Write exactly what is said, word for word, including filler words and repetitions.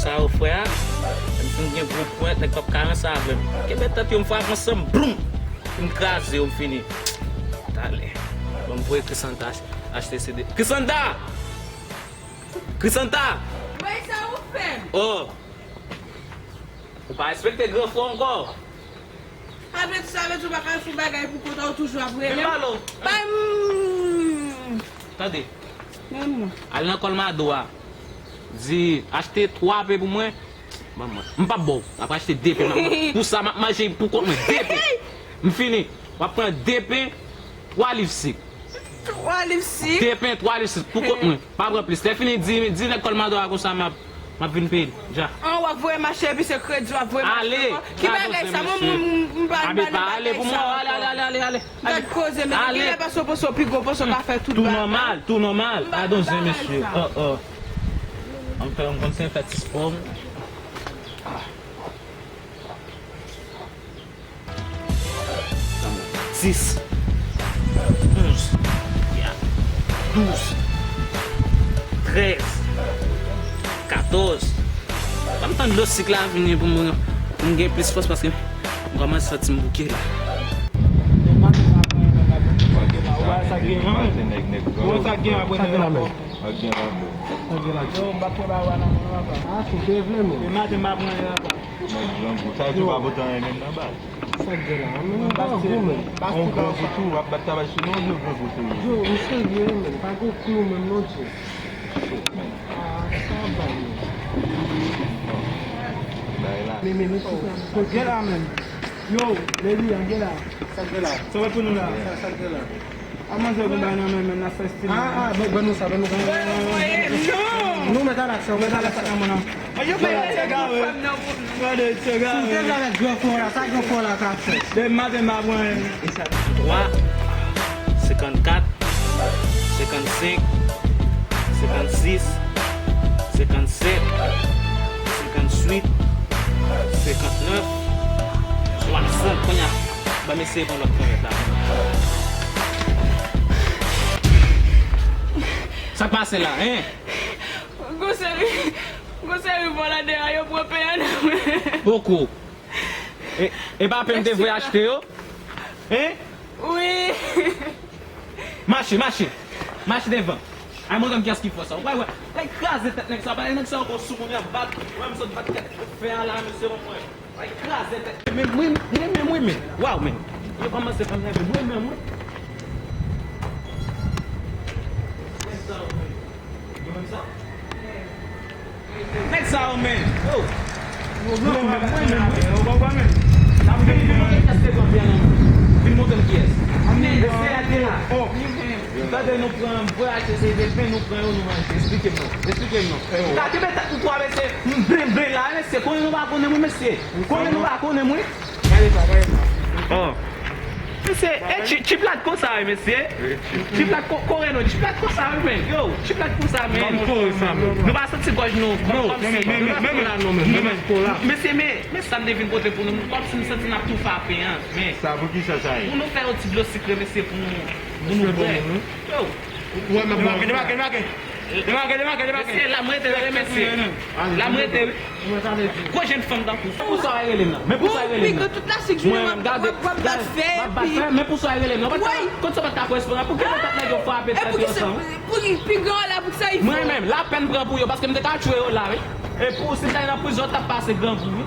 Sa yo frè a, m fin gen gwo pwent, nèg p ap ka ranse avè m. Kenbe tèt yo, m frape ansanm, bloum! M kraze yo, m fini. Talè. Bon, m voye Crisanta ach-, achte C D. Crisanta! Crisanta! Wey, sa ou fè m? Oh! Ou pa respekte gran frè w ankò. Sa vle, sa vle di ou pa ka fè bagay pou kont ou, ou toujou ap rele m? Bay m. Tande. Al nan Colmado a. Di, achte twa pe pou mwen. Ban mwen. M p ap ba w. M ap achte de pen. M ap, pou sa, m ap manje pou kont mwen. De pen. M fini. W ap pran de pen, twa liv sik. Twa liv sik. De pen, twa liv sik. Pou kont mwen. Pa pran plis. Lè fini, di, di nèg Colmado a konsa m ap, m ap vin peye l. Ja. An, w ap voye m achte epi se kredi w ap voye m achte ankò. Ki bagay sa? Mwen, mwen, mwen, mwen pa al nan bagay sa ankò. Ale, ale, ale, ale, ale. Gad koze, men genlè paske w panse w pi gwo, panse w ka fè tout bagay. Tou nòmal, tou nòmal. Gadon zen mesye. Oh, oh. An fè, m konn se fè ti spò. Dis, onz, douz, trèz, katòz. Ban m tann dlo sik la vini pou m, pou m gen plis fòs paske m kòmanse santi m bouke la. Sa gen la menm. Sa gen la menm. Yo, m pa fè bagay nan mwen papa. A, sou te vle menm. E maten m pa pran anyen papa. Nèg grangou. Sa yo pa pote anyen menm nan baz. Sa k gen la? Mwen pa gou menm. On grangou tou, w ap bat tabay sou nou, on grangou tou. Yo, m serye menm, pa gon klou menm non, tchè. Shit, man. Ah, sa bay menm. Bay la. Men, men, men, sa k gen la menm? Yo, Leli, an gen la. Sa k gen la? Sa w ap pou nou la? Sa, sa k gen la? A manzè gon bay nan men, men n ap fè stil. Ah, ah, ban, ban nou sa, ban nou sa. Non! Nou met a lak sa, met a lak sa nan mwen nan. Yo pa mete gwo fanm nan pou nou. Gade, tchè gade. Si w te vle avèk gran frè w la, sa gran frè w la ka fè? Demen maten m ap pran. Twa, senkannkat, senkannsenk, senkannsis, senkannsèt, senkannuit, senkannèf, swasant. Kounye a, ban m eseye pran lòt ponyèt la. Sa k pase la, en? Gon seri, gon seri vòlò deyò, yo pran pen an nan men. Poko. E, e pa pen m te voye achte yo? En? Wi. Mache, mache. Mache devan. Ay, montre m kiyès ki fò sa. Ou pa wè? Lè kraze tèt nèg sa, pa nèg sa ankò sou moun y ap bat. Ou wè m sot bat tèt fè a la, mesye, ban mwen. Ay, kraze tèt. Men, men, men, men, men, men. Waw, men. Yo kòmanse fè m nève. Mwen menm, wi. Nèg sa yo, men. Yo. Mwen menm, mwen menm, wi. Vin montre m kiyès te pran pen an nan men. Vin montre m kiyès. Men, se a te la. Tande, nou pran, m voye achte se de pen, nou pran yo, nou manje. Esplike m non. Esplike m non. Ou ka kenbe tèt ou twa, mesye. M blen, blen la, mesye. Konnen nou pa konnen mwen, mesye. Konnen nou pa konnen mwen. Gade sa, gade sa. Oh. Mesye, e chi-, chiplat konsa, wi, mesye. Chiplat ko-, kore non, chiplat konsa, wi, men. Yo, chiplat konsa, men. Kòm kore sa, men. Nou pa santi gòj nou, kòm, kòm si. Men, men, men, men la, non, men, men, men, kola. Mesye, men, men sa m te vin pote pou nou, kòm si m santi n ap toufe a pen an, men. Sa, pou ki sa, sa ye? Pou nou fè yon ti dlo sikre, mesye, pou nou, pou nou bwè. Yo. Ou wè, men, debake, debake, debake. Debake, debake, debake. Mesye, la m rete, mesye. La m rete, wi. Gwo jenn fanm tankou. Men pou sa w rele m nan. Men pou sa w rele m nan. Mwen menm, gade, gade, m ap bat fè, men pou sa w rele m nan. Ou pa t ka, konn sa w pa t ka koresponn a, pou ki kontak nèg yo frape tèt yo ansanm? Pou ki pi gran la, pou ki sa y fè? Mwen menm, lapèn pran pou yo, paske m te ka tchwe yo la, wi. E pou, si m ta nan prizon, t ap pase grangou, wi.